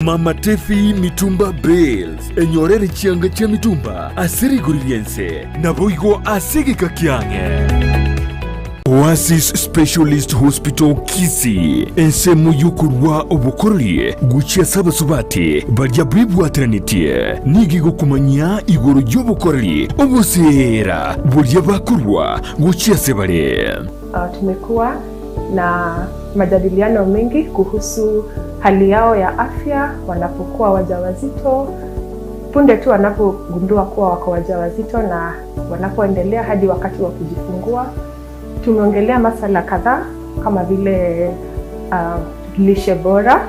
Mama Tefi Mitumba Bales, enyorere chianga chia mitumba ase rigori ri'ense, naboigo ase egeka kiang'e. Oasis Specialist Hospital Kisii, ensemo y'okorua obokoreri gochia ase abasubati baria bebwateranetie, nigo egokomanyia igoro y'obokoreri oboseera boria bakorua gochia ase bare. Tumekuwa na majadiliano mengi kuhusu hali yao ya afya wanapokuwa wajawazito, punde tu wanapogundua kuwa wako wajawazito na wanapoendelea hadi wakati wa kujifungua. Tumeongelea masala kadhaa kama vile uh, lishe bora,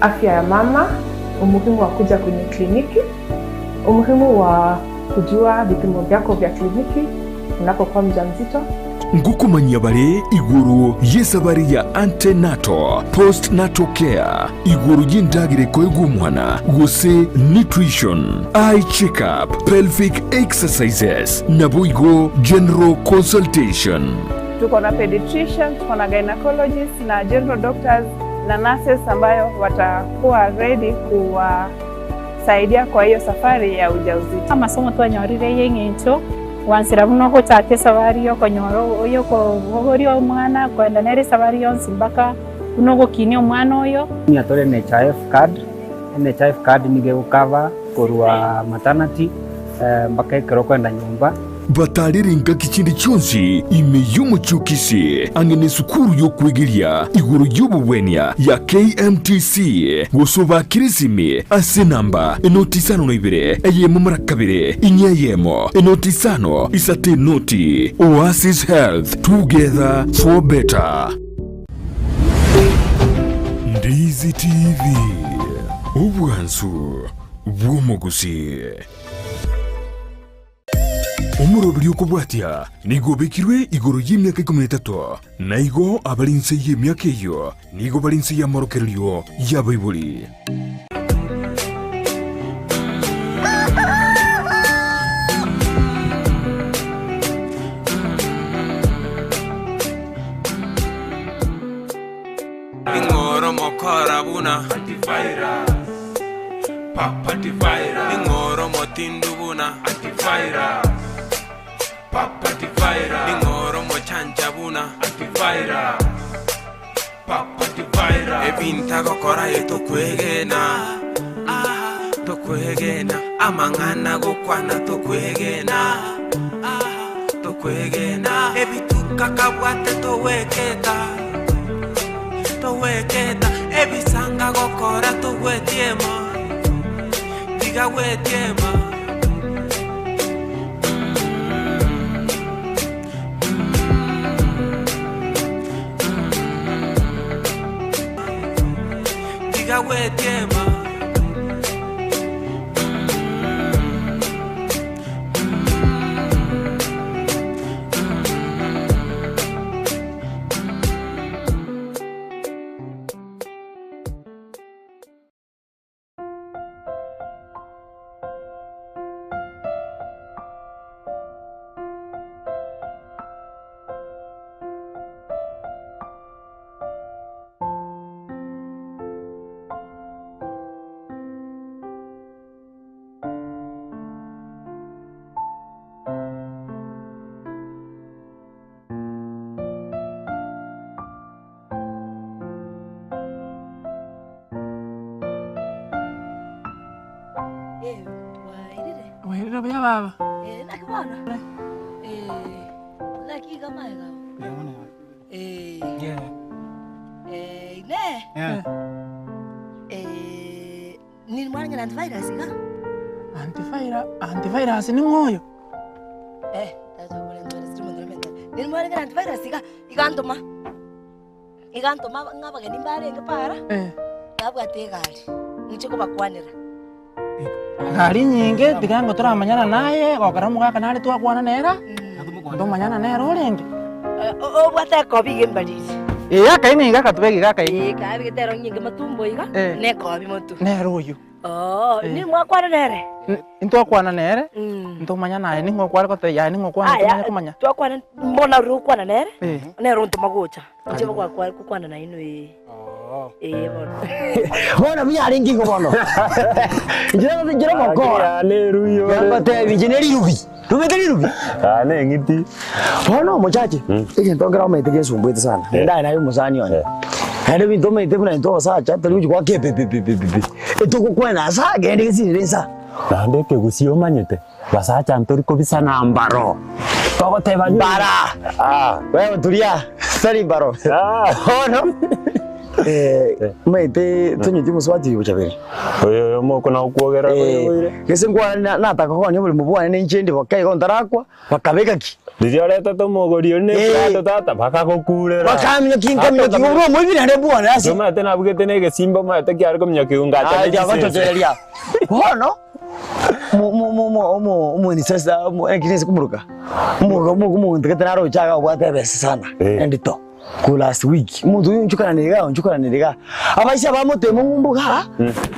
afya ya mama, umuhimu wa kuja kwenye kliniki, umuhimu wa kujua vipimo vyako vya kliniki unapokuwa mjamzito. Ngokomanyia bare igoro y'esabari ya antenatal, postnatal care, igoro y'endagera ekoegwa omwana, gose nutrition, eye check-up, pelvic exercises, naboigo general consultation. Tuko na pediatrician, tuko na gynecologist na general doctors na nurses ambayo watakuwa ready kuwasaidia kwa hiyo safari ya ujauzito. Amasomo twanyorire y'eng'encho gwansera buna ogochaka esabari y'okonyora y'okobogoria omwana koenda nere esabari yonsi mpaka buna ogokinia omwana oyo. Nigo tore NHIF card, NHIF card nigo egocover korwa maternity mpaka ekero okoenda nyomba. Batarire engaki chinde chionsi ime y'omochie o Kisii, ang'e nesukuru y'okwegeria igoro y'obogwenia ya KMTC, gose obakire esimi ase enamba enoti isano na ibere, eyemo mara kabere, inye eyemo, enoti isano, isato enoti. Oasis Health, together for better. Ndizi TV, obwansu bw'omogusii. Omoroberi okobwatia nigo obekirwe igoro y'emiaka ikomi na etato, na igo abare inse y'emiaka eyio nigo bare inse y'amorokererio y'abaibori. Ning'oro mokora buna Ning'oro motindu buna Ning'oro mochancha buna Ebinto agokora aye tokwegena Tokwegena Amang'ana agokwana tokwegena Tokwegena Ebituko akabwate togweketa Togweketa Ebisanga agokora togwetiema Tiga gwetiema. Tiga gwetiema. Bwairire buya baba? Antivirus ning'o oyo? Igantoma ng'a abageni mbarenge para, Eh. nabwate egari, ng'iche kobakwanera. Egari nyinge tiga ngo toramanyana naye, gokera omogaka nare twakwana nere, ntomanyana nere orenge. Eh, o- obwate ekobi iga embariri. Ee akaini iga akatube iga akaini. Ee, kabegete ero nyinge matumbo iga, Eh. na ekobi motwe. Nere oyio. Oo, Eh. ninwe mwakwana nere? Intwakwana nere, Mm. ntomanya naye ning'o okware gotebia yaya ning'o okwana Aya, tomanye komanya. twakwana, mbona ore gokwana nere, Eh. nere ontoma gocha, inche bagwakwa gokwana nainwe ee. Oo. Ee bono. Bono buya arenge igo bono. Inche nagose inche nomokora. Nagotebia inche ne rirubi. Nomanyete rirubi? Aa ne eng'iti. Bono omochache, egento nkere omanyete gesumbuete sana, naende aye naye omosani one. Naende ebinto omanyete buna intwe abasacha tori gochia goaka epepepepepe, etogokwana ase agende gesinire insa. Naende ekegusii omanyete, basacha ntori kobisana mbaro. Togoteba Mbara! Ah. Wewe turia, tari mbaro. Bono, omanyete tonyeti omosubati oyo bochaberi. Oyo oyo mokona gokwogera oyo. Gese nkwane nataka kogonya oborimo bwane ninche inde boka igo ntarakwa, bakabeka ki? Riria oretete omogori oria ne eplato tata, bakagokurera. Bakaminyokia nkaminyokia igoro omoibi naende mbwane ase. Omanyete nabugete na egesimba omanyete kiare kominyokia igo ngacha ne chisese. Abachochereria. Bono, omoinisesa, naki nase komoroka, omonto gete naroche iga obwate ebesa sana, endito. Ko last week, omonto oyo onchukananire igaa, onchukananire igaa. Abaisia bamotema ng'umbu igaa,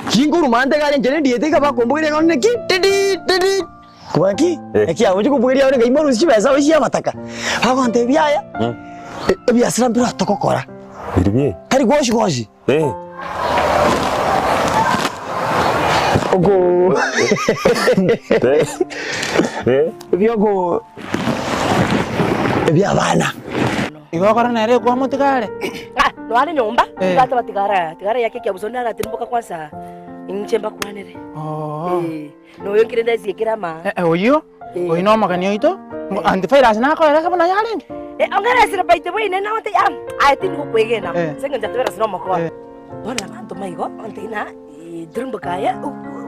kinkoruma nte iga inche nendiete iga bakombogeria iga naki tidi tidi. Kobua ki? Naki agochia kombogeria ore ngai morusie chibesa oisie abataka. Bagontebia yaya, ebiasara mbire togokora. Tari goshi goshi. Oko ebioko ebiabana. Igo okore nere ekwamotigare. Ah, noare nyomba, Eh. nigo ateba tigara, tigara yake ekiabuso naratirimboka kwansa inche mbakwanere. Oo. Eh, noyo nkere ndasiekere ama. Eh, eh, oyio, Eh. oyio nomogeni oito, antivirus nakoeresa buna yarenge. Eh, ongeresire by the way nene onte ah, aye tindi gokwegena. Eh. Ase eng'encho atebera ase nomokora. Eh. Bono abanto maigo, onte ng'a tirimboka aye,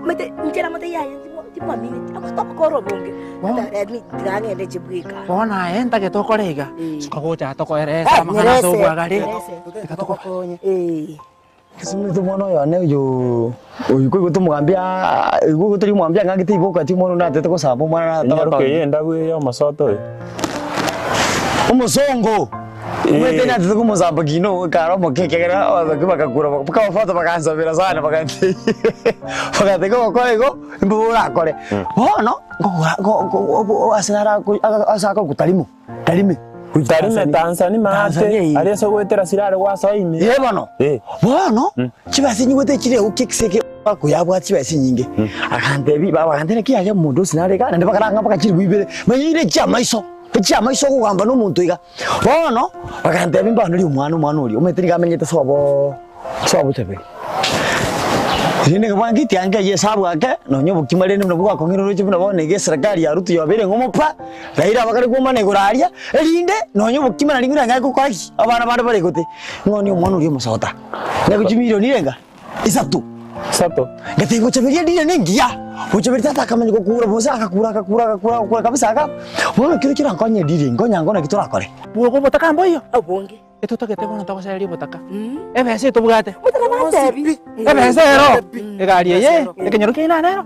omanyete inche namote yaya timwamineti, abanto obokora obonge. Bono. Ata tiga ng'ende inche bweka. Bono aye ntagete okore iga, Eh. suka gocha tokoeresa amang'ana ase obwagare. Tiga tokokonye. Eh. Omanyete omwana oyo one oyo oyo koigwete omogambia igo tori komogambia ng'a gete iboka ti omwana onde natete gosamba omwana nataka Enyaroka eye endabu eye omosoto oyo. Omosongo! Omanyete natete komosamba kino ekare omoke ekiagera abasake bagakura mpaka abafato bagansabera sana bagantebia bagateba ogokora igo mbobe orakore. Bono nkogora nko ase naro ase akorokwa Tarimo. Tarime. Tarime Tanzania maate aria ase ogoetera sirare gwasoa ime. Ee bono. Bono chibesa nyigwete chire gokia ekise eke akoyabwate chibesa chinyinge. Agantebi baba agantebia naki yaya omonto ase nare iga naende bakaranga mpaka chilifu ibere. Manyire echiamaiso, echiamaiso okogamba na omonto iga. Bono bagantebi mbanorie omwana omwana oria omanyete nigo amenyete sobo sobo chaberi. Rende nkabwanga etianga eyio esabu ake, nonya obokima rende buna bwakong'ire oroche buna bono iga eserekari ya Ruto yabeire ng'omo pa, Raila abakare kwomana igoro aria, erinde nonya obokima nari ng'ina gokora ki? Abana bande bare gote, ng'o omwana oria omosota. Ng'aki chimilioni renga? Isato. Isato. Ngateba gochaberia edira nengiya, gochaberia tata akamanya gokura bosa agakura agakura agakura agakura kabisa aga, bono ekero kirankonye edira eye, nkonya nko naki torakore. Bwoka obotaka mboiyo? Obonge. Etotagete bono togosereria obotaka. Ebesa etobwate. Motaka bantebi. Ebesa ero. Egari eye, ekenyoro kiaino aa nero.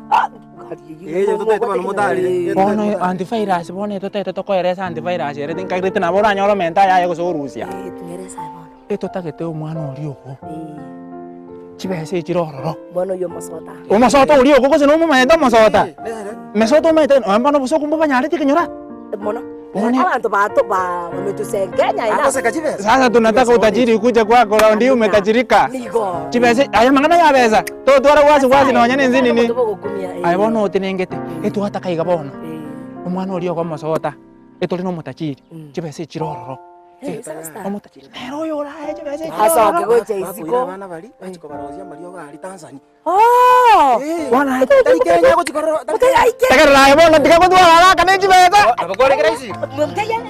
Bono antivirus bono etotagete tokoeresa antivirus ere tinkagereti nabo oranyore omenta ayaye gose orusia. Etotagete omwana oria ogo. Chibesa echi chire ororo. Bono oyio omosota. Omosota oria ogo gose nomomanyete omosota? Mesota omanyete nonya bono obosoku mbobanyareti kenyora? Mono. Bono Abanto bato ba wametusengenya enough. Sasa tunataka utajiri ikuje kwako raundi hii umetajirika. Nigo. Chibesa aya mang'ana ya besa totwara wasi wasi nonya na ense nini. Omonto bogokumia, eh. Aye bono otenengete etwataka iga bono. Eh. Omwana oria ogo omosota etore na omotajiri chibesa echi chire ororo. Eh, sasa. Omotajiri nere oyo orae chibesa echi chire Asoke ororo. gocha isiko. Abana bari bachi kobarosia amariogo aria Tanzania. Oh! Bono aye Tari Kenya gochi korora. Tegerera aye bono tiga gotwara haraka ne chibesa.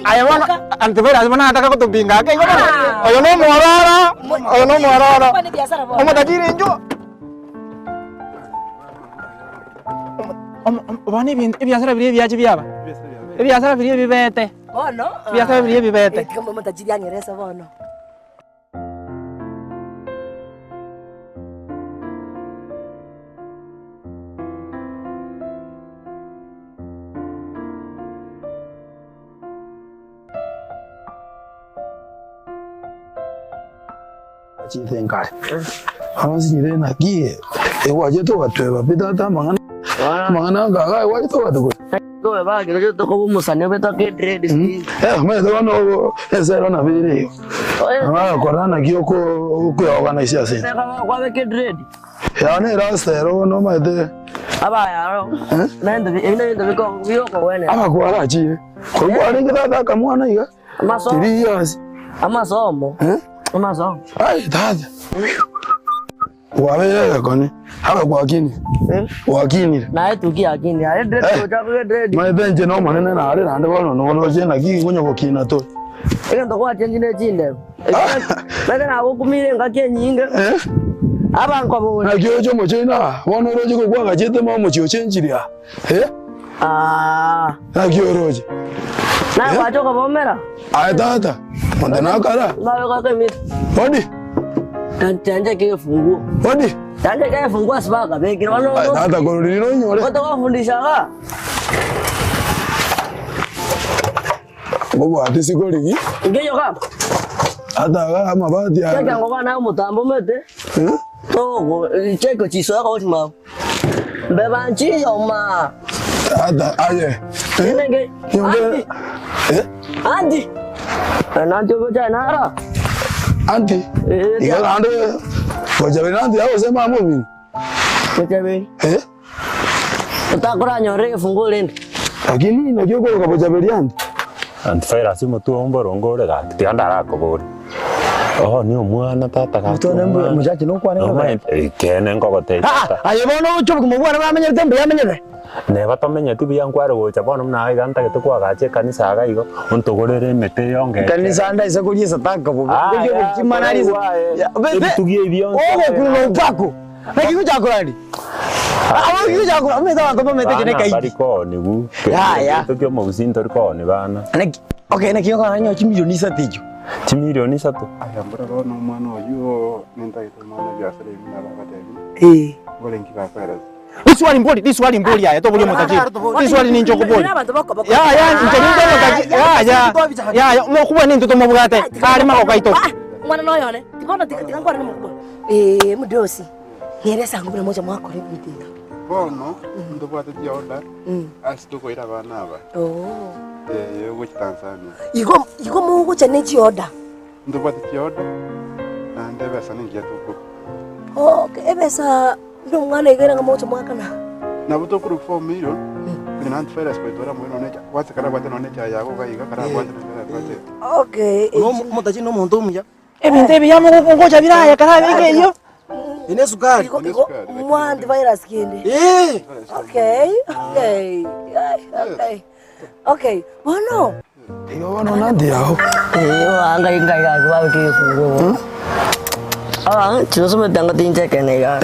Aye bono antivirus bono nataka gotopinga ake igo bono. Oyo no omwororo, oyo no omwororo. Omotajiri inchuo. Bono ebinto ebiasara biria ebiache biaba. Ebiasara biria ebibete. Bono. Ebiasara biria ebibete. Omotajiri ang'erese bono. Chisenkare. Abansinyire naki egwachete ogatweba pi tata amang'ana. Amang'ana anga iga gwaito gwatukora. Eh, omanyete bono ogo ense ero nabo ere igo. Agakora naki oko okoeorganize ase ense. Yao nere ase ero bono omanyete. Abakwara achire. Korwa kwarenge tata akamwana iga. Tiri years. Ai tata. Kwabeire egekone, abe gwakinire, gwakinire. Eh, maete inche nomonene nare naende bono noroche naki nkonya gokina tore. Egento gwachengi ne chindebo. Mete nagokumire engaki enyinge. Abankobori. Naki oroche omochie oino aa, bono oroche kokwagachete ma omochie ochenchire aa, eh? Naki oroche? Naye gwacha okobomera. Aye tata, monto nakara. Odi. Tanje kefunguo. Odi. Tanje kefunguo ase bakabekire. Aye tata kororire nonyore. Otogofundisha Ngobwate isiko rigiya. Ngeyo kama. Ata iga amabati aya. Cheke ngoba naye omotambo omete. Togo cheke chisoa gochima. Mbeba nchiyoma. Ata aye. Nenge. Nyombe. Eh? Anti. Nanti ogocha nara. Anti. Iga naende gochaberi nanti agose mama omino. Gochaberi. Eh? Otakoranyore egefunguo rende. Lakini naki okoroka bochaberi anti? Antivirus omotwe oo mboronge ore gaki tiga ndarakoborie. Oo ni omwana tata gaki Motwe one omwana. mochache nokwane ng'a Nomaete ekeene nkogotebia Ah, tata. aye bono oche obogima bwane bamenyerete mbuya amenyete. Neba tomenyeti buya nkware gocha bono buna iga ntagete koagacha ekanisa iga igo, ontogorere emete yongeche. Kanisa ande aise koria esataka bobe, Aya, koria obokima naria koraigwa aye, Ya, be- be- ebitugi ebi bionsi Ogokurura obako. Naki gocha korandi? Abo gocha korandi, omanyete abanto mbamanyete ekio Bana nekaidi. mbari kooniwu, Ya, ya. egento kia omogusii ntori kooni bana. Naki, okay, naki okonyora nyowe chimilioni isato echio. Chimilioni isato? Aya mbora bono omwana oyio nintagete omwana ebiasara ebi buna bagotebi, mbore nki bakoeresa. Riswali mbori, riswali mbori aya toborie omotajiri. Riswali ninche okoboria. Yaya, inche ninche omotajiri. Yaya, yaya, omokubwa nintwe tomobwate. Are magoko aito. Omwana noyone, tibono tiga tiga nkwane nomokubwa. Ee, mudosi, nere esango buna mocha mwakora ebinto ebi. Bono ntobwate chioda ase tokoira abana aba Oo. eh, gochia Tanzania. Igo igo mogocha ne chioda? Ntobwate chioda naende ebesa nengiya tokobua. Okay, ebesa buna omwana iga ere ng'a mogocha mwakana? Nabo tokorwa 4 million onye na antivirus koitora moino nonye kwanza karabwate nonye echae yago iga iga karabwate nonye karabwate. Okay. Omotachi nomonto omuya. Ebinto ebi yamo ngocha bire aye karabe eyio. Ene esukari. Igo igo mwa antivirus kende. Eh. Okay, okay. Ai, Okay. Okay. Bono. Igo bono nanti yao. Eh, anga inga iga kwa ki fungo. Ah, chinosomete anga tinche kene iga.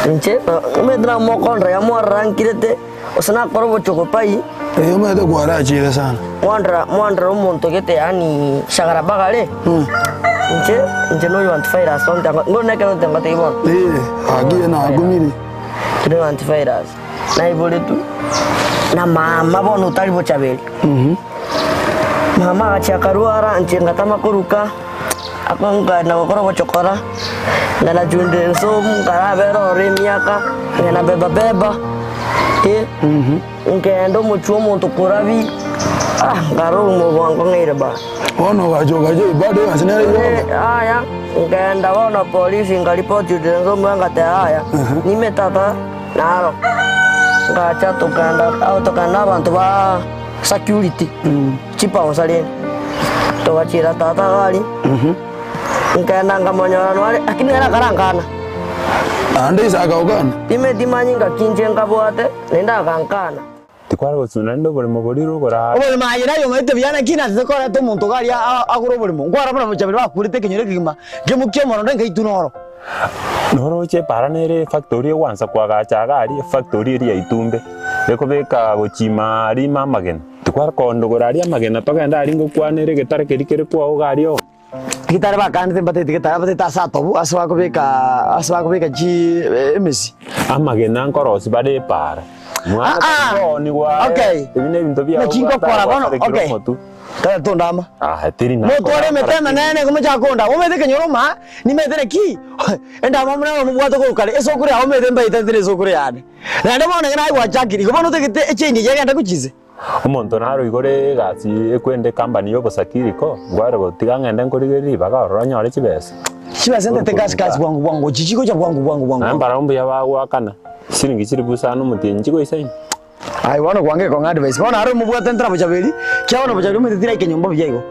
Inche, omanyete mokondra ya mwarankirete ose nakora obochokopai. Eh, omanyete kwarachire sana. Mwandra mwandra omonto gete yaani shagara bagare. Inche inche noyo antivirus onte ngo neke nte ngate bono. Eh, agiye nagumire. Kire antivirus. Naiboretwe na mama bono otari bochaberi. Mama agachia akarwara inche ngatama koruka ako nkaenda gokora obochokora, nkagenda chunde ensomu nkarabera ororo emiaka, nkagenda beba beba, eh, nkagenda omochie omonto korabi, ah, nkarora obogima bwango ng'eire baa. Bono ogacha ogacha bado egasi nere yoka. Yaya, nkaenda bono polisi nkaripoti chunde ensomu ngateba yaya, nime tata Naro ngacha tokagenda ao tokagenda na abanto ba security, chibouncer rende, togachira tata iga aria, nkaenda nkamonyora nore lakini ere akarankana. Naende ise akagokana? Timeti manyi ngaki inche nkabwate, naende akankana. Tikware gosunda naende oboremo boria rokoraa. Oboremo aye naye omanyete buya naki nase koreta omonto iga aria agore oboremo. Nkwara buna bochaberi bakurete ekenyoro ekegima, nkemokia omorondo nkaitwa noro. Noroche epaara nere efactory egwansa koagacha iga aria efactory eria ya itumbe, ekobeka gochima aria ime amagena. Tikware kondogora aria amagena togende aria ngokwanere egetare keria kere kwao iga aria oo. Tigetare bakanete mbatete getare batete ase atobu ase bakobeka ase bakobeka chi emesi. Amagena nkorosia bare epaara. Mwana Ah, ah. tari koonigwa aye, Okay. ebi nebinto biao Naki ngokora bono, bwatare okay. omotwe. Tata tondama. Ah, teri na. Motware emete emenene igo mochake kondama. Omanyete ekenyoro maa, nimanyete naki, endama buna nomobwate korwa kare, esokoro yao omanyete mbaetanete na esokoro yane. Naende bono ekero naye gwachakire, igo bono otagete echain eyio egende gochia inse. Omonto naro igoro egasi ekwenda ecompany ya obosakiri ko, nkware gotiga ng'ende nkorigererie ribaga ororo nyore chibesa. Chibesa ntete gasi gasi bwango bwango chi chigocha bwango bwango bwango. Naende barabwo mbuya bagoakana, chisiringi chilifu isano omotienyi chigoisaine. Aye bono kwanga ekong'a advice. Bono aro omobwate ntara bochaberi, kia bono bochaberi omanyete tiraika nyomba buya igo.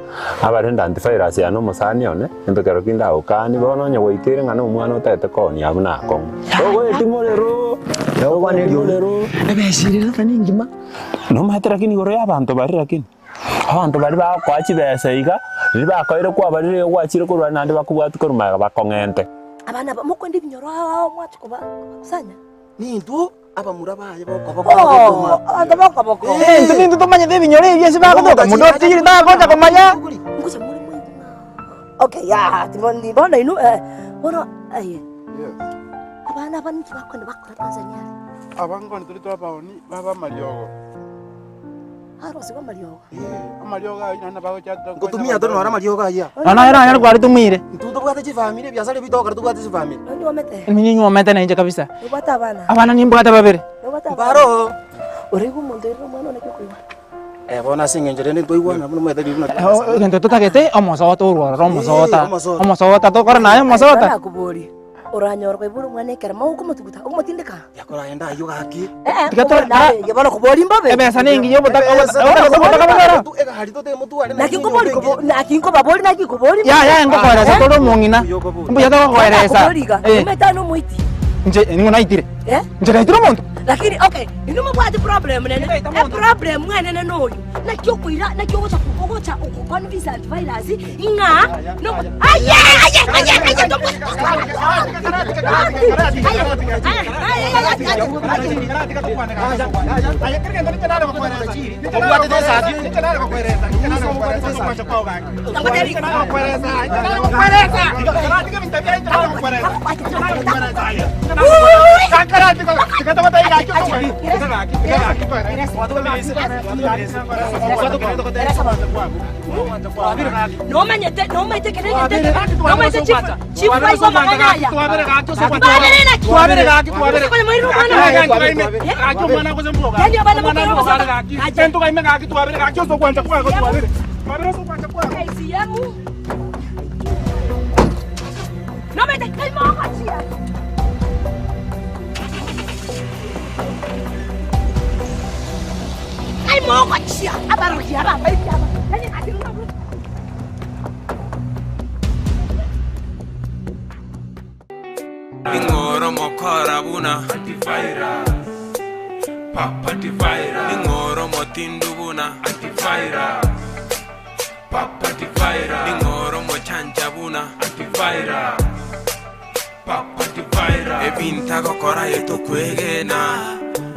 Abarende antivirus yane omosani one, into kero ki ndagokanie, bono onye gwaikeire ng'a nomwana otagete koonia abwo nakong'u. Togoetia morero, togoetia morero. Ebesa ere rata nengima. Nomanyete lakini igoro y'abanto baria lakini, abanto baria bagokoa chibesa iga, riria bakoire kwabarire iga gwachire korwa naende bakobwatia korwa magega bakong'ente. Abana aba mokwenda ebinyoro ao ao mwacha koba kobakusanya. Nintwo abamura baye bokoboko Oh, abanto bokoboko. Intwe nintwe tomanyete ebinyoro ebi ase bagotoka, monto otigire tagocha komanya. Ngocha more moigwe ng'a okay ya tiboni bono inwe eh, bono aye. Yes. Abana aba ninki bakwenda bakora Tanzania aria? Aba nkoni tore twabaoni baba amariogo. Arosigwe amariogo. Eh, amariogo ayio naende bagocha Ngotumia tore noro amariogo ayio. Nonya nere nonye kware tomoire. Intwe tobwate chifamiri ebiasara ebi togokora tobwate chifamiri. Nonyuomete? Ninyuomete nainche kabisa. Nobwate abana? Abana nimbwate babere. Nobwate abana? Mbaro. Oraigwe omonto oirire omwana one naki okoigwa? Eh, bono ase eng'encho rende ntwaigwana buna omanyete riria buna twagasana. Egento totagete omosota orwo ororo omosota. Eh, omosota. Omosota tokore naye omosota. Nakoboria, oranyore koibora omwana ekero mau okomotuguta, okomotindeka? Yakoragenda ayio gaki. Eh, Tiga tore- naye bono koboria mbobe. Ebesa nengiya obotaka Ebesa, obotaka bogera. Egari totebe motware Naki nkobori kobo naki nkobaboria naki nkoboria. Ya ya ngokoeresa tore omong'ina. Mbuya togokoeresa. Nakobori iga, Eh. omanyete ane omoiti. Inche ning'o naitire? Eh? Inche naitire omonto? Lakini okay, inwe mobwate problem nene. E problem enene noyo. Naki okoira naki ogocha ogocha okoconvince antivirus ng'a no aye aye aye aye Nomanyete nomanyete kere egento eke nomanyete chief chief baigwa amang'ana aya Twabere naki Twabere moirire omwana Yaani abana mokere ogosoka KCM Nomanyete kaimogochia Kaimogochia abarogi aba abaiti aba Yaani ati Ning'oro mokora buna Antivirus Papa Antivirus Ning'oro motindu buna Antivirus Papa Antivirus Ning'oro mochancha buna Antivirus Papa Antivirus Ebinto agokora aye tokwegena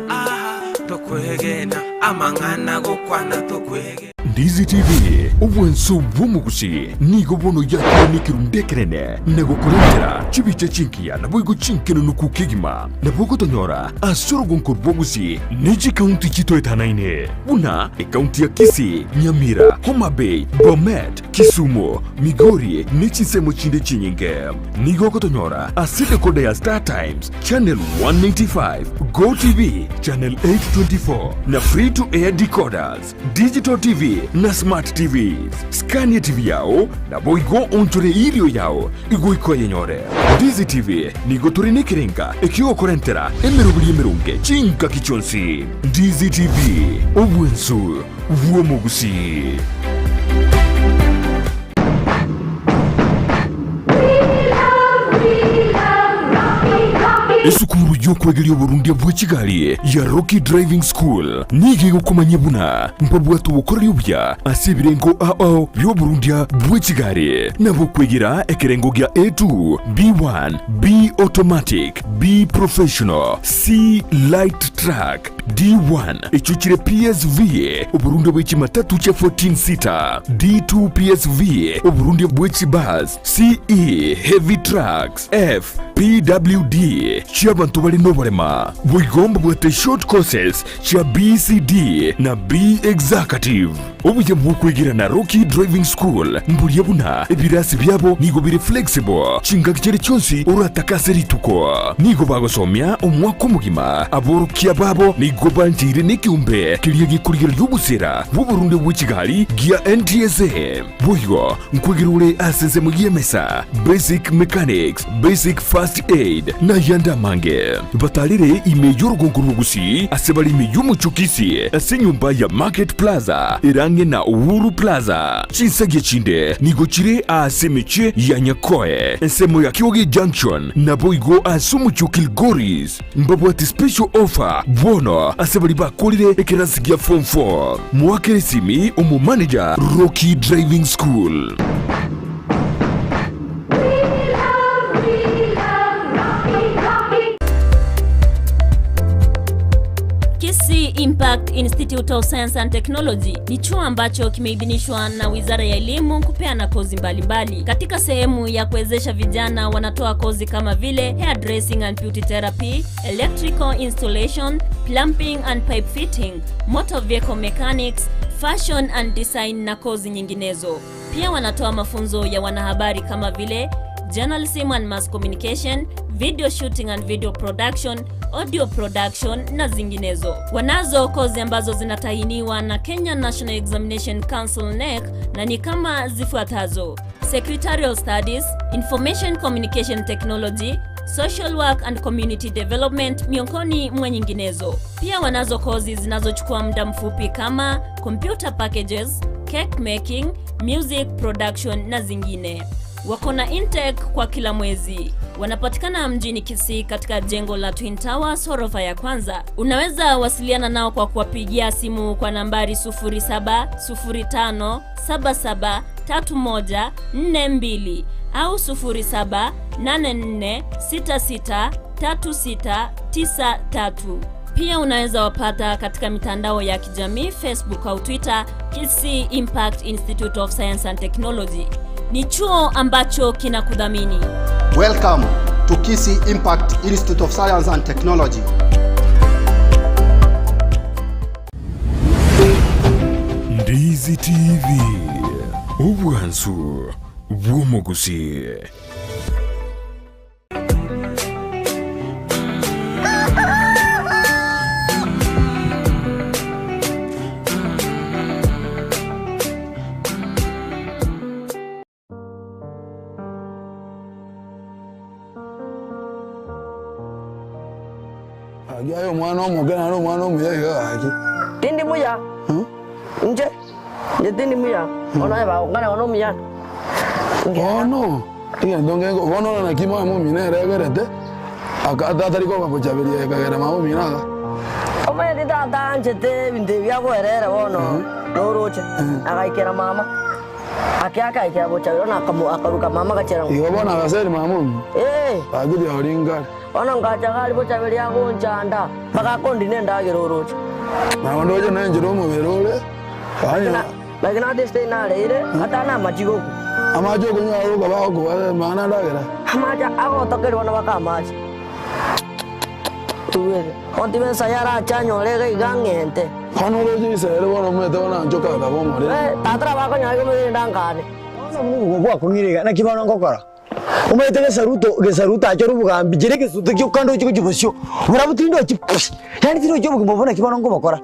ah, tokwegena Amang'ana agokwana tokwegena Ndizi TV, obwanso bw'omogusi, nigo bono yakire nekerundu ekenene na gokorentera chibicha chingiya naboigo chinkenenuku kegima. Nabo ogotonyora ase orogonko rw'obogusi ne chikaunti chitoetanaine buna ekaunti ya Kisii, Nyamira, Homa Bay, Bomet, Kisumu, Migori ne chinsemo chinde chinyinge. Nigo ogotonyora ase decoder ya Star Times, Channel 195, Go TV, Channel 824 na Free to Air decoders. Digital TV na Smart TVs. Skania TV yao naboigo onchore irio yao igoika oyenyore. Ndizi TV nigo tore nekerenga ekiogokorentera emeroberi emeronge chingaki chionsi. Ndizi TV, obwensu bw'omogusii. Esukuru y'okwegeria oborundia bwe chigari ya Rocky Driving School nigo egokomanyia buna mbabwate obokoreri obuya ase ebirengo ao bi'oborundia bwe chigari nabo okwegera ekerengo gia A2, B1, B Automatic, B Professional, C Light Truck, D1 echio chire PSV, oborundia bwe chimatatu chia 14 seater, D2 PSV, oborundia bwe chibus, CE Heavy Trucks, F PWD. chi'abanto bare noborema. Boigo mbabwate short courses chia BCD na B Executive. Obuya bw'okwegera na Rocky Driving School mboria buna ebirasi biabo nigo bire flexible chingaki chiria chionsi oratake ase rituko. Nigo bagosomia omwaka omogima. Aborokia babo nigo bancheire nekeombe keria gekorigereria obosera bw'oborunde bwe chigari gia NTSA. Boigo nkwegera ore ase ensemo y'emesa, basic mechanics, basic first aid, na ayande amange. Batarere ime y'orogongo rwa Gusii ase bare ime y'omochie o Kisii ase enyomba ya Market Plaza ere ang'e na Uhuru Plaza. Chinsagia chinde nigo chire aase emechie ya Nyakoe, ensemo ya Kioge Junction, naboigo ase omochie o Kilgoris. Mbabwate special offer bono ase baria bakorire ekerasi gia form 4. Moakere esimi omomanager Rocky Driving School. Kisii Impact Institute of Science and Technology ni chuo ambacho kimeidhinishwa na Wizara ya Elimu kupeana kozi mbalimbali. Katika sehemu ya kuwezesha vijana, wanatoa kozi kama vile hairdressing and beauty therapy, electrical installation, plumbing and pipe fitting, motor vehicle mechanics, fashion and design na kozi nyinginezo. Pia wanatoa mafunzo ya wanahabari kama vile journalism and mass communication, video shooting and video production, audio production na zinginezo. Wanazo kozi ambazo zinatahiniwa na Kenya National Examination Council NEC na ni kama zifuatazo: Secretarial Studies, Information Communication Technology, Social Work and Community Development miongoni mwa nyinginezo. Pia wanazo kozi zinazochukua muda mfupi kama computer packages, cake making, music production na zingine. Wako na intake kwa kila mwezi. Wanapatikana mjini Kisii katika jengo la Twin Towers ghorofa ya kwanza. Unaweza wasiliana nao kwa kuwapigia simu kwa nambari 0705773142 au 0784663693. Pia unaweza wapata katika mitandao ya kijamii Facebook au Twitter, Kisii Impact Institute of Science and Technology. Ni chuo ambacho kinakudhamini. Welcome to Kisii Impact Institute of Science and Technology. Ndizi TV, obwansu bw'omogusii. Gaki aye omwana omoke naende omwana omuya iga gaki. Tindi muya inche, inche tindi muya, bono aye bagokana bono omuya. Bono egento ngenko bono ore naki mama omino ere egerete aka atari koba bochaberia ekagera mama omino aga. Omanyete tata anchete ebinto ebi biagoerera bono noroche, agaikera mama. Ake akaikera bochabero na akaruka mama agachera. Igo bono agaseri mama omino. Ee. Gaki riago rinkare. Bono ngacha iga aria bochaberi agonchanda, mpaka akondina endagera oroche. Nabo ndoche nenchera omobere ore, Lakini lakini ase esiteni nareire, ata namache iga okwo. Amache okonywa agoka bagokoa amang'ana endagera. Amache agotokerwa nabaka amache. Tugwere. Ontibe ensayo arache anyore iga iga ang'ente. Bono oroche Israeli bono omanyete bono anchoka akaba omoriri. Tata nabo akonyora iga omoriri ndankane. Bono obokuku gwakong'ire iga, naki bono ngokora? Omanyete gesaruto, gesaruto achore obogambi, chire egesuto gioka ndoche gochia bosio, barabwo tindochi pi, yaani tindochi obogima obwo naki bono nkobokora.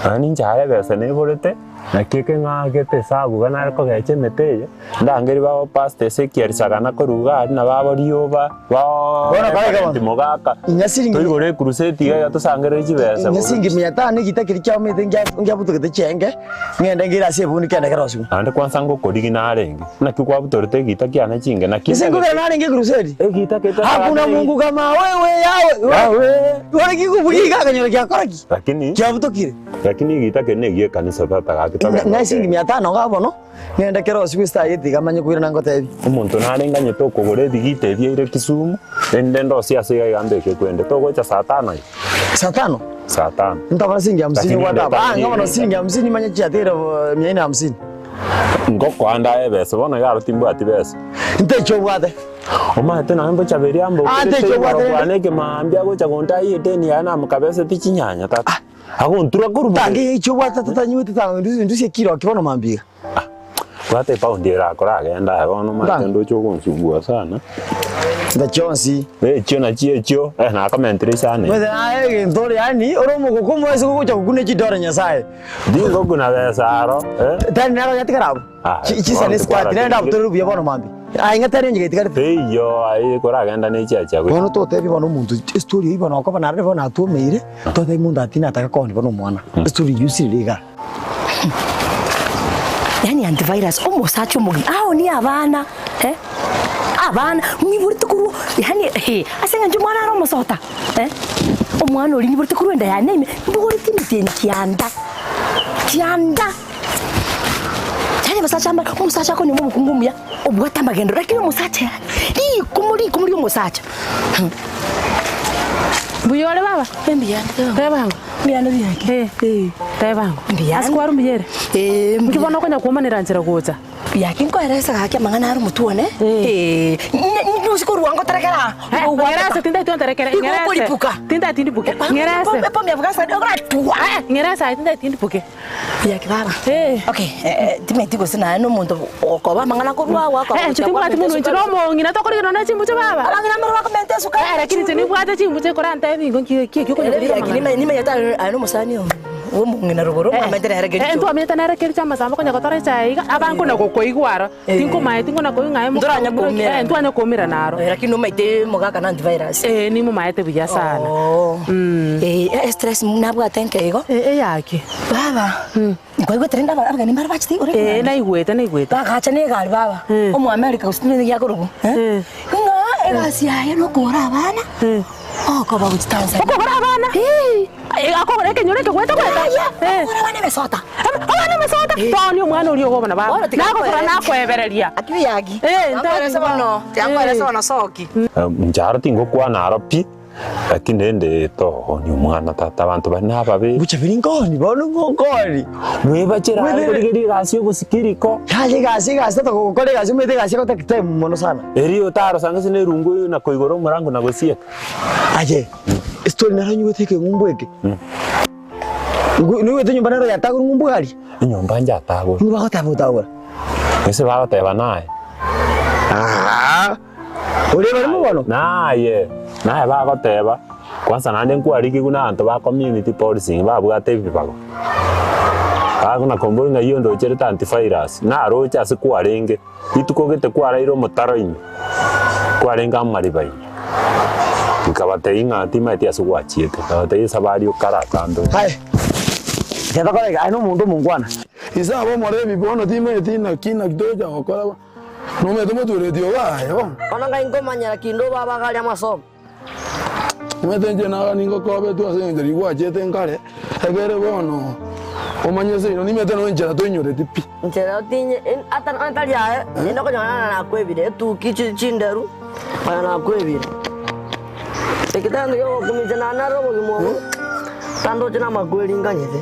Nonya ninche aye ebesa neborete, naki eke ng'agete esabu iga nare kogecha emete eye, ndangerie babo Pastor Ezekiel Sagana korwa iga aria na babo Rioba, Bono kore iga Reverend bono. Mogaka, Inya siringi toigore ecrusade iga iga tosangererie chibesa Inya korwa siringi mia tano egita keria kiaomete ngia- ngiabutogete chienge, ng'ende ngeire ase ebundi kende kerosiwe. Naende kwansa ngokorigi narenge, naki kwabutorete egita kiane chinge, naki Ase nkogera narenge ecrusade. Egita kete Hakuna Mungu kama wewe Yahweh. Yahweh. Ore kikobugia iga akanyora giakora ki? Lakini Kiabutokire. Lakini egita keria negie ekanisa tata gaki togende Ng'a esiringi mia tano iga bono, ng'ende kerosiwe esitayeti iga manye koirana ngotebie. Omonto narenganyete okogora ebigita ebi aire Kisumu, rende ndosie ase iga iga mbeke kwende. Togocha saa tano iga? Saa tano? Saa tano. Ntabona siringi hamsini Lakini gwataba. ndeta Ah, ng'a bono siringi hamsini manye chiatigire mia ine hamsini. Ngokoa ndaye ebesa, bono iga aro timbwati besa. Nteche obwate. Omanyete nonye mbochaberi Ante ambokerete ekio igoro obwate rende. kwane ekemaambia agocha gontaia edeni yaye namokabeseti chinyanya tata. Agontura korwa Tange borere. ekio obwate tata nywete tange ndusie kiro ki bono mambia iga. Bwata epaundi ere akoragenda aye bono omanyete Ntange. ndoche ogonsumbua sana. Nda chionsi. Echio nachio echio, eh nakomentire isano Omanyete naye egento ore yaani ore omogoko omoese gogocha gokuna chidora Nyasaye. Tingokuna besa aro, eh. Tari naro yatigara abwo. Ah, Chisa ne skirt nere ndabutorere buya bono mambia. Aye ng'a tari onye getigarete. Teiyo aye koragenda ne chiacha gochia. Bono totebie bono omonto estory eyio bono okoba narende bono atwomeire, totebie monto ati nataka koonia bono omwana. Estory eyio osirire igaa. Yaani antivirus omosacha omogima aonie abana eh, abana mwiborete korwa yaani eh, ase eng'encho omwana are omosota eh, omwana oria nyiborete korwa enda yane ime, mbogoreti emetienyi kianda, kianda. Yaani abasacha mbare, omosacha akonywa omokungu omuya, obwate amagenderero, lakini omosacha yaani rikumo rikumo ria omosacha. Mbuya ore baba? Mbuya ande. Tebango. Mbuya ande biaki. Eh. Tebango. Mbuya Ase kwarwa mbuya ere? Eh, Nki bono okonya kwomanera nchera gocha? Biaki nkoeresa gaki amang'ana are omotwe one. Eh. Nosi korwa ngoterekera aa. Eh, ng'erese tindati onterekere, Igo ng'erese. okoripuka. Tindati ndipuke. Ng'erese. Epomi ya Afghanistan okoratua. Ng'erese aye tindati ndipuke. Biaki baba. Okay, timeti gose naye na omonto okoba amang'ana korwa agwo akoba Eh, inche timbwati monwe, inche nomong'ina tokorigia nonya ne chimbuche baba. Abang'ina mbare bakomenta esukari. Eh, lakini inche nimbwate chimbuche korantebi igo nki ki ekio okonya korigia amang'ana. Nimenyete aye na omosani oo bwa omong'ina rogoro mwamenyete nere kericho. Eh, ntwamenyete nere kericho amasambo konya gotora echae iga, abankona gokoigwa aro, tinkomaeti nkona koigwa ng'a aye Ntoranya koumerana. Eh, ntwanya koumerana aro. Lakini omaete mogaka na antivirus. Eh, nimomaete buya sana. Eh, stress nabwate nke igo. Eyaki? Baba, nkwaigwete rende abageni mbare bachete igoro Eh, naigwete, naigwete. Bagacha na egari baba, Omoamerika gose timanyeti giakorokwa, ng'a egasi yaye nokogora abana, okoba gochia Tanzania. Okogora abana? Akogora ekenyoro eke gweta gweta? Yaya, akogora abana emesota. Abana emesota? Toni omwana oria okobona baba. Nagosora nakoebereria. Aki yaki. Tiankoeresa bono, tiankoeresa bono soki. Inche aro tingokwana aro pi. Lakini rende togonia omwana tata, abanto baria nababe. Bochaberi nkoni bono nkoni. Mwebachere aye korigereria egasi y'ogosika eriko. Yaye egasi egasi tata gokora egasi omanyete egasi ego take time mono sana. Erio otarosa ng'ase na erungu eyio na koigora omorango na gosieka. Aye estory naro nyigwete ekeng'umbu eke. Noigwete enyomba nero yatagorwa ng'umbu aria? Enyomba njatagorwa. Nigo bagoteba gotagora. Gose bagoteba naye. Aah. Oria barimo bono? Naye, naye bagoteba, kwanza naende nkwarikigwe na abanto ba community policing babwate ebibago. Bagona kombori ng'ai ondocherete antivirus, naroche ase kwarenge, rituko gete kwaraire omotaro ime, kwarenge amariba ime. Nkabatebia ng'a timaeti ase gwachiete, nkabatebia esabari okaratambe. Aye, teba iga, aye nomonto omongwana. Ise abe omorebi bono timaeti naki naki togocha gokora. Nomanyete omotweretie obo aye bono. Bono ngai nkomanyera kinde obo abagaria amasomo. Omanyete inche naga ningokobetwe ase engencho riria gwachete nkare, ekere bono omanye seino nimanyete nonya enchera toinyoreti pi. Nchera otinye ata onye tari aye, ninde okonyora ng'a nakwebire, etuki chinderu konya nakwebire. Eke tari gento giogokumia naende naro obogima obo, tandoche namakweri nganyete.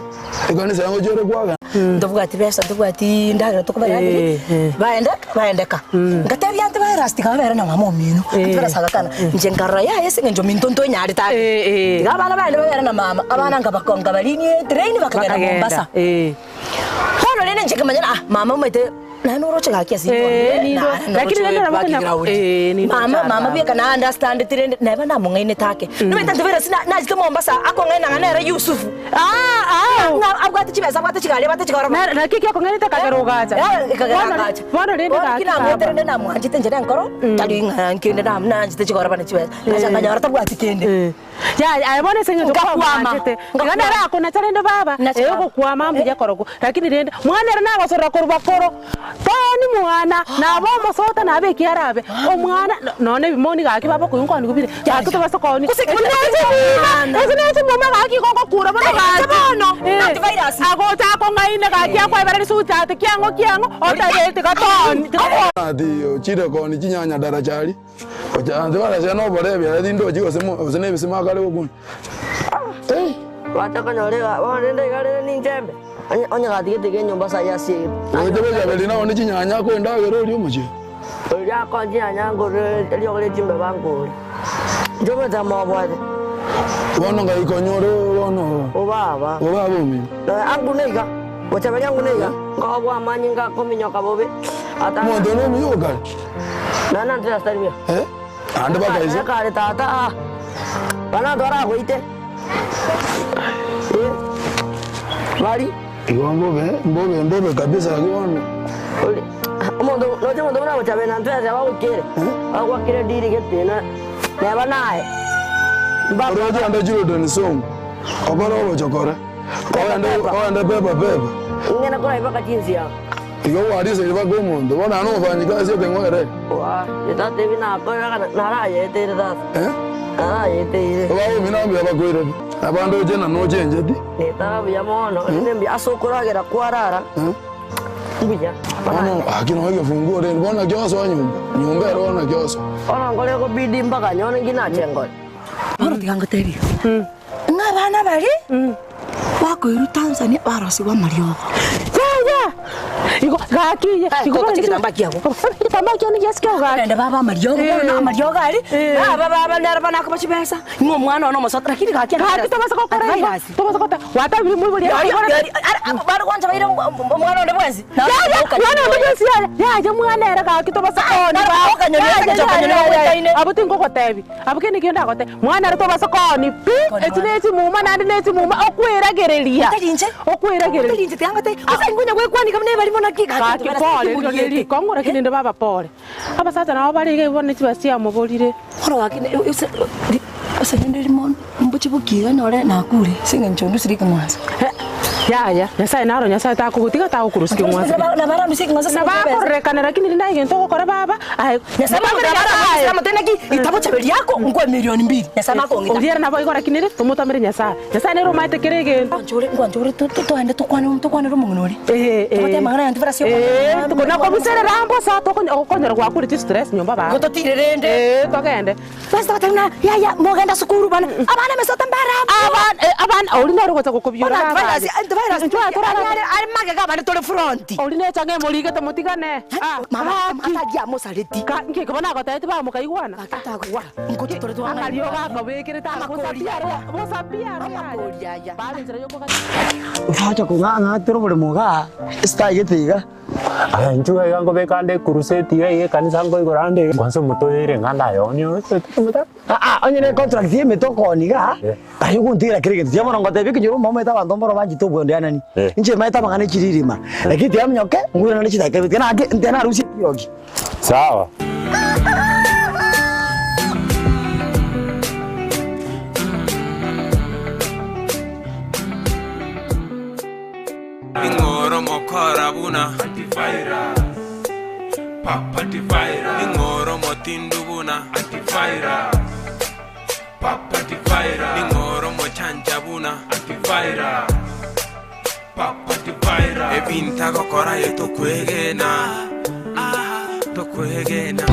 Ekanisa yango chiore kwagenda. Ntobwati besa, ntobwati ndagera tokobarageria, baende baendeka. Ngatebia antivirus tiga babere na mama omino, antivirus agakana, inche nkarora yaya ase eng'encho minto ntonyarete ake. Tiga abana baende babere na mama, abana nkabakong'a nkabarinia etrain bakagenda Mombasa. Bono rende inche nkamanya ah mama omanyete naende noroche gaki ase mama mama bweka na understandeti rende neba namong'ainete ake. Nomanyete antivirus nachete Mombasa akong'aina ng'a nere Yusufu. Ng'a abwate chibesa abwate chigari abwate chigoroba. Naki ekiakong'ainete ekagera ogacha. Ekagera agacha. Bono rende Bono gaki ki namwete baba. rende namwanchete inche nenkoro, tari ng'a nkende nanchete chigoroba na chibesa. Nacha nkanyora tabwati kende. Yaya aye bono ase eng'encho Nkakwama. kwamwanchete, iga nere akonacha rende baba, Nacha ee baba. ogokwama mbuya korokwo, lakini rende mwana ere nagosorora korwa bakoro, toni mwana, naba omosota naba eki arabe, omwana no nonye ebimoni gaki baba koigwa nkwanigwa bire, gaki tobasa koonia, Gose ase neche ase neche moma gaki igo ngokura bono Tari gaki. bono, Eh. antivirus. Agocha akong'aine gaki akoebereria suchati kiang'o kiang'o, otebeti tiga tooni, tiga Ati ochire koonia chinyanya daraja aria. Gocha barase noborebi aye tindochi gose mo gose nebisima akare gokuna. Eh. Gwacha konyora iga bono rende iga rende ninchembe, onye onye gatigete iga enyomba ase ayio asiegete. Gocha bochaberi nao ne chinyanya akoendagera oria omochie. Oria akoa chinyanya ngore, eriogo rie chimbeba nkore. Inche omotemo obwate. Bono ngai konyore bono. Obaba. Obaba omino. Angune iga. Gochaberia angune iga. Nkoboa amanyinga akominyoka bobe. Ata. Omonto nomuya okare. Nana ntira buya. Eh? Ande bakaisa. Kare tata. Ah. Bana twaragoite. Eh. Bari. Igo mbobe, mbobe, mbobe kabisa lakini bono. Omonto noche omonto buna gochabera na ntwese bagokere. Bagwakire diri getena. Neba naye. Oroche ande children song. Okore obochokore. Ogende ogende pepa pepa. Ng'ena kora ibaka chinsi ya. Igo wariseire baka omonto. Bono naende omofanyikazi ekeng'were. Wa, tata ebi nakora narayeteire tata. Eh? Narayeteire. Obaba omino mbuya bakoirete. Abande oche na nochencheti. Netaga buya mono, nembuya ase okoragera kwarara. Mbuya. Bono aki noe egefunguo rende bono naki osoa nyomba. Nyomba ero bono naki osoa. Bono nkore ekobidi mpaka nyone nki nache nkore. Bono tiga ngotebie, ng'a abana baria bakoirwa Tanzania barosigwe amariogo. Yaya! Igo gaki iye. Igo Tota egetambaa kiago. Egetambaa kiane giasike gaki. Korende baba amariogo bono amariogo aria, aba baba nere banakoba chibesa, ng'a omwana one omosote lakini gaki Gaki tobasa gokora igo. Tobasa gota. Gwatabire moibori Bare gwancha baire omwana onde bwensi. Yaya, mwana onde bwensi yaya. Yaya mwana ere gaki tobasa koonia Abwo tingogotebi. Abwo kende kende ndagotebi. Mwana ere tobasa koonia pi. Echi ne chimuma naende ne chimuma okweragereria. Okweragereria. Gaki pore rirorio rikong'u lakini rende baba pore. Abasacha nabo bare iga bono chibesa chiamoborire. Bono gaki ase rende rimo mbochie bokiga nyore nakure ase eng'encho ndusire ekeng'wanso. Yaya, Nyasaye naro Nyasaye takogotiga tagokorusia keng'wanso. Nabarandusie ekeng'wanso ase Nabo akororekana lakini rende aye egento ogokora baba, aye Nyasaye amotebi naki ita bochaberi yako nkoe milioni mbili. Nyasaye nakong'ita. Oria ere nabo igo lakini ere tomotamere Nyasaye. Nyasaye nere omaete kera egento. Ngwanchore toende tokwane tokwanere omong'ina oria. Togote amang'ana aya ntibara ase Nakobiserera mbosa okonyora gwakure chistress nyomba baba. Igo totire rende. Togende. Basi togateba ng'a yaya mogenda sukuru bana, abana emesote mbare abwo. Abana abana oria nere ogocha gokobiura Bono abande. antivirus antivirus are are magega abande tore front. Oria necha ng'a emorigete motigane. Mama atagia amosareti. Nki bono agotebeti bamokaigwana? Nkochi tore twang'aina. Akariogo akobekerete aro bosa pi aro bosa pi aro Amakori aya. Bare enchera yokogacha. Osacha kong'ang'atera oboremo igaa, esitagete iga. Aya inchuo iga nkobeka ande ekuruseti iga iga ekanisa nkoigora ande iga. Kwanza omote oyo ere ng'a ndayonie oroche Aa, onye ne contract ya emete okooni igaa, aye ogontigera kera egento. Tiga bono ngotebie ekenyoro omomaete abanto mboro banchete obwendeanani. Inche maete amang'ana e chiririma, lakini tiga monyoke, ngwirane chidakika ibere, tiga nake, tiga narusie eriogi. Sawa. Ning'oro mokora buna Antivirus Papa Antivirus Ning'oro motindu buna Antivirus Papa Antivirus Ning'oro mochanja buna Antivirus Papa Antivirus Ebinto agokora aye tokwegena, ah, tokwegena.